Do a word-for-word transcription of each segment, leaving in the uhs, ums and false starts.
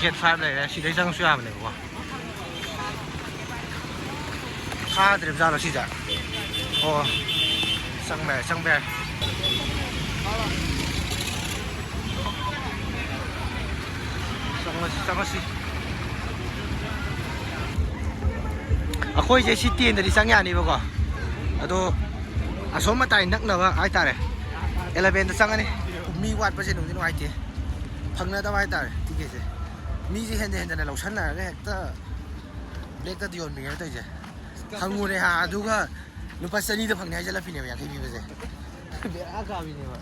Get five ꯂꯩꯔꯦ, ꯁꯤꯗꯩ ꯆꯪꯉꯁꯨ ꯌꯥꯕꯅꯦꯕꯀꯣ꯫ ꯐꯥꯗ꯭ꯔꯤꯕ ꯖꯥꯠꯂꯣ ꯁꯤꯁꯦ? ꯑꯣ, ꯆꯪꯕ ꯌꯥꯏ, ꯆꯪꯕ ꯌꯥꯏ꯫ ꯆꯪꯉꯁꯤ, ꯆꯪꯉꯁꯤ꯫ ꯑꯩꯈꯣꯏꯁꯦ ꯁꯤ ꯇꯦꯟꯗꯗꯤ ꯆꯪ ꯌꯥꯅꯤꯕꯀꯣ, ꯑꯗꯣ ꯑꯁꯣꯝ ꯃꯇꯥꯏ ꯅꯛꯅꯕ ꯍꯥꯏꯇꯥꯔꯦ, ꯑꯦꯂꯚꯦꯟꯗ ꯆꯪꯉꯅꯤ꯫ ꯃꯤ ꯋꯥꯠꯄꯁꯦ ꯅꯨꯡꯗꯤ ꯅꯨꯡꯉꯥꯏꯇꯦ, ꯐꯪꯅꯗꯕ ꯍꯥꯏꯇꯥꯔꯦ ꯇꯤꯀꯦꯠꯁꯦ꯫ ꯃꯤꯁꯦ ꯍꯦꯟꯖꯟ ꯍꯦꯟꯖꯟꯅ ꯂꯧꯁꯟꯅꯔꯒ ꯍꯦꯛꯇ ꯕ꯭ꯂꯦꯛꯇ ꯌꯣꯟꯕꯤꯅꯦꯕ ꯇꯧꯔꯤꯁꯦ꯫ ꯍꯪꯉꯨꯔꯦ ꯍꯥ, ꯑꯗꯨꯒ ꯂꯨꯄꯥ ꯆꯅꯤꯗ ꯐꯪꯅꯤ ꯍꯥꯏꯖꯜꯂꯛꯄꯤꯅꯦꯕ ꯌꯥꯡꯈꯩ ꯄꯤꯕꯁꯦ꯫ ꯕꯦꯔꯥ ꯀꯥꯕꯤꯅꯦꯕ꯫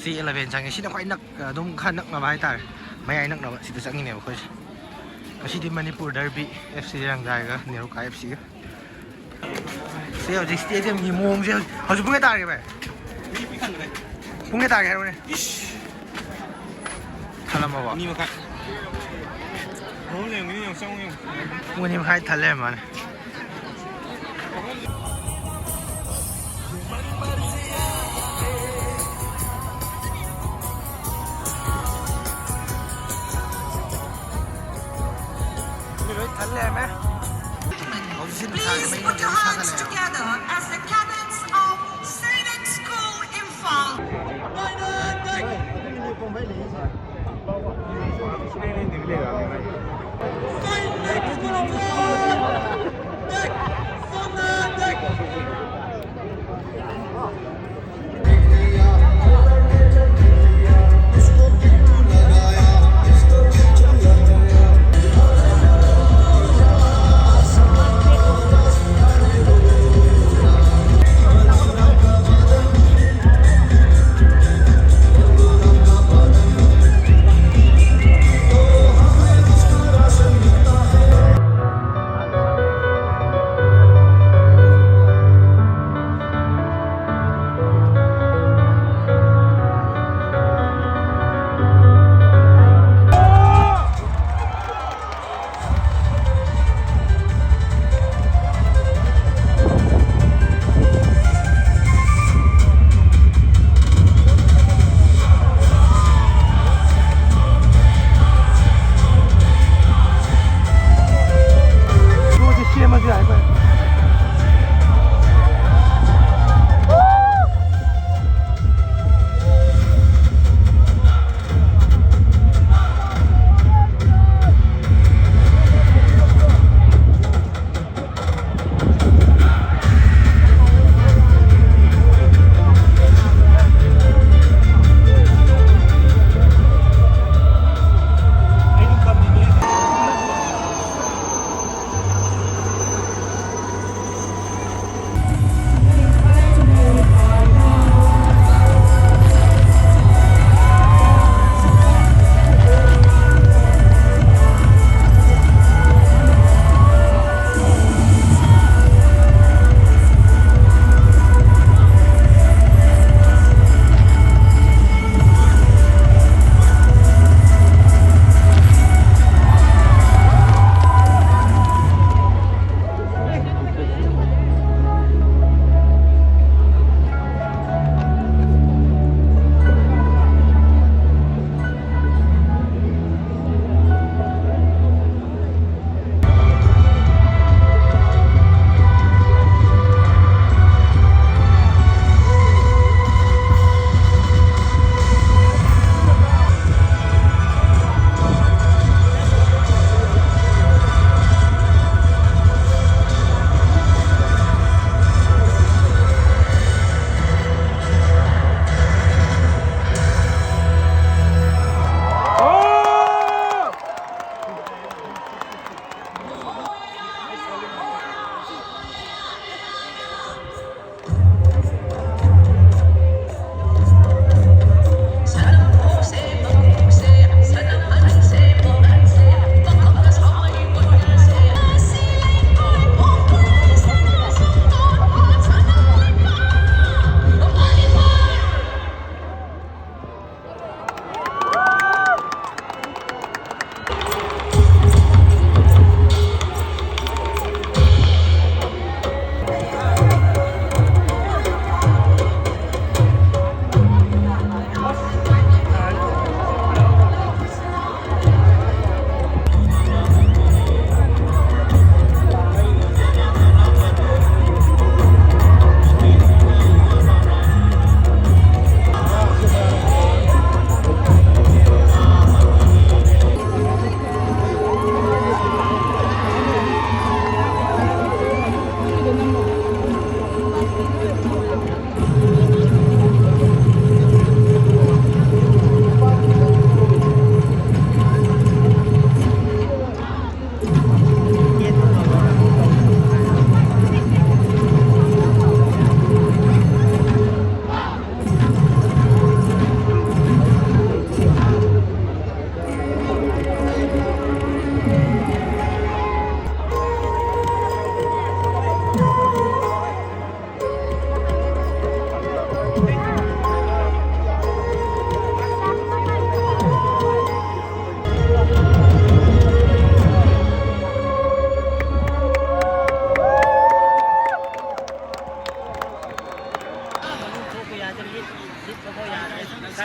ꯁꯤ ꯑꯦꯂꯚꯦꯟ ꯆꯪꯉꯦ꯫ ꯁꯤꯅ ꯈ꯭ꯋꯥꯏ ꯅꯛ-, ꯑꯗꯨꯝ ꯈꯔ ꯅꯛꯅꯕ ꯍꯥꯏꯇꯥꯔꯦ, ꯃꯌꯥꯏ ꯅꯛꯅꯕ꯫ ꯁꯤꯗ ꯆꯪꯉꯤꯅꯦꯕ ꯑꯩꯈꯣꯏꯁꯦ꯫ ꯉꯁꯤꯗꯤ Manipur ꯗꯔꯕꯤ, F C ꯔꯪꯖꯥꯏꯒ NEROCA F ꯁꯤꯒ꯫ ꯁꯤ ꯍꯧꯖꯤꯛ ꯁ꯭ꯇꯦꯗꯤꯌꯝꯒꯤ ꯃꯑꯣꯡꯁꯦ ꯍꯧꯖꯤꯛ, ꯍꯧꯖꯤꯛ ꯄꯨꯡ ꯀꯌꯥ ꯇꯥꯔꯒꯦ, ꯚꯥꯏ? ꯄꯨꯡ ꯀꯌꯥ ꯇꯥꯔꯒꯦ ꯍꯥꯏꯔꯛꯎꯅꯦ꯫ ꯊꯜꯂꯝꯃꯕꯣ? ꯑꯅꯤ ꯃꯈꯥꯏ꯫ ꯑꯍꯨꯝ ꯂꯩꯔꯝꯒꯅꯤ, ꯌꯦꯡꯉꯨ, ꯆꯪꯉꯨ, ꯌꯦꯡꯉꯨ꯫ ꯄꯨꯡ ꯑꯅꯤ ꯃꯈꯥꯏ ꯊꯜ ꯂꯩꯔꯝꯃꯅꯤ꯫ ꯃꯤ ꯂꯣꯏ ꯊꯜ ꯂꯩꯔꯝꯃꯦ꯫ ꯍꯧꯖꯤꯛꯁꯦ ꯅꯨꯡꯁꯥꯁꯦ ꯃꯩ ꯅꯠꯇ꯭ꯔꯗꯤ ꯁꯥꯒꯠꯂꯛꯑꯦꯕ꯫ Together as the cadets of Sainik School Imphal.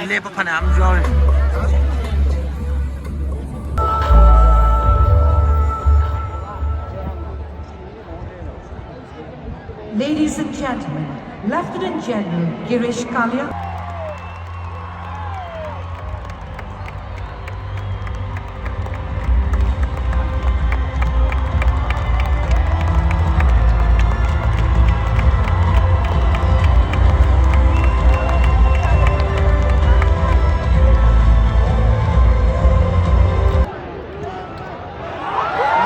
ꯂꯦꯞꯄ ꯐꯅꯌꯥꯝꯁꯨ ꯌꯥꯎꯔꯤ꯫ Ladies and gentlemen, Lieutenant General Girish Kalia.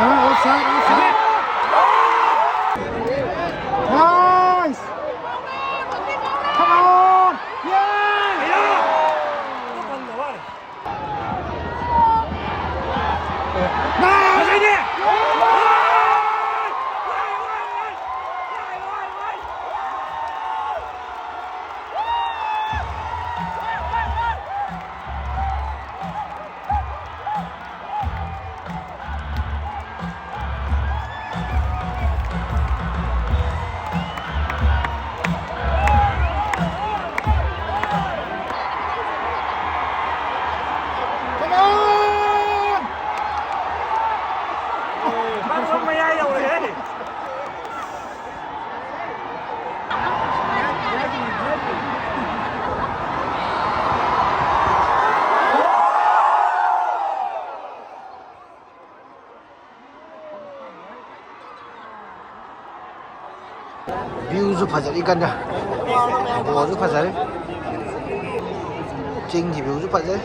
Ah, offside, offside. Nice! Come on! Yeah! Nice! Come on! ꯃꯌꯥꯏ ꯌꯧꯔꯦꯍꯦ꯫ Viewꯁꯨ ꯐꯖꯔꯤ ꯀꯟꯅ꯫ ꯕꯣꯜꯁꯨ ꯐꯖꯔꯤ꯫ ꯆꯤꯡꯒꯤ viewꯁꯨ ꯐꯖꯩ꯫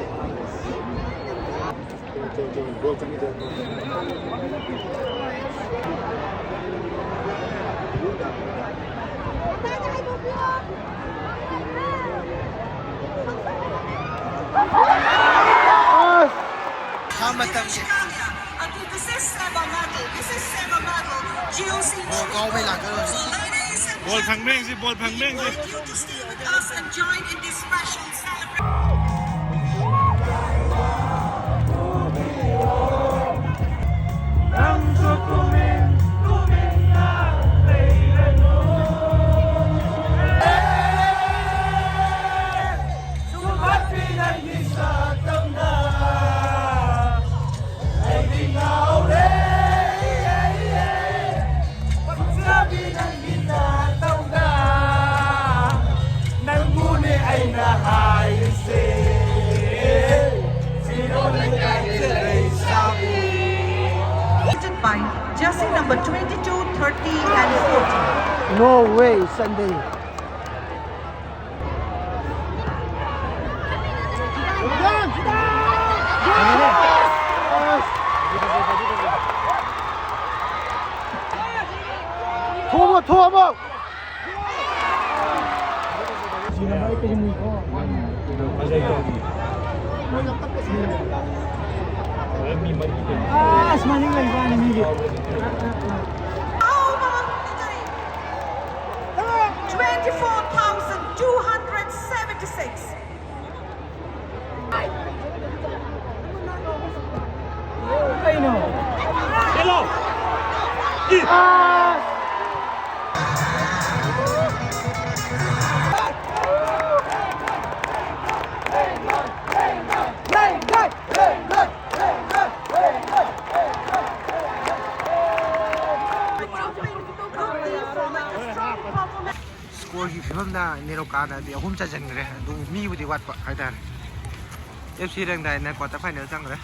ꯃꯇꯝꯁꯦ꯫ ꯕꯣꯜ ꯀꯥꯎꯕꯩ ꯂꯥꯛꯀꯗꯧꯔꯦ꯫ ꯕꯣꯜ ꯐꯪꯕ꯭ꯔꯥ ꯌꯦꯡꯁꯤ, ꯕꯣꯜ ꯐꯪꯕ꯭ꯔꯥ ꯌꯦꯡꯁꯤ꯫ Number twenty-two, thirty, and forty. No way, Sunday. ꯊꯣꯝꯃꯣ, ꯊꯣꯝꯃꯣ꯫ ꯑꯁ, ꯃꯅꯤꯡ ꯂꯩꯕ ꯋꯥꯅꯤ ꯃꯤꯒꯤ꯫ Twenty-four thousand two hundred seventy-six. ꯀꯩꯅꯣ? ꯁ꯭ꯀꯣꯔꯒꯤ ꯐꯤꯕꯝꯗ ꯅꯦꯔꯣꯀꯥꯅꯗꯤ ꯑꯍꯨꯝ ꯆꯟꯁꯤꯟꯈ꯭ꯔꯦ, ꯑꯗꯨ ꯃꯤꯕꯨꯗꯤ ꯋꯥꯠꯄ ꯍꯥꯏꯇꯥꯔꯦ꯫ ꯑꯦꯐ ꯁꯤ ꯔꯪꯗꯥꯏꯅ ꯀ꯭ꯋꯥꯇꯔ ꯐꯥꯏꯅꯦꯜ ꯆꯪꯈ꯭ꯔꯦ꯫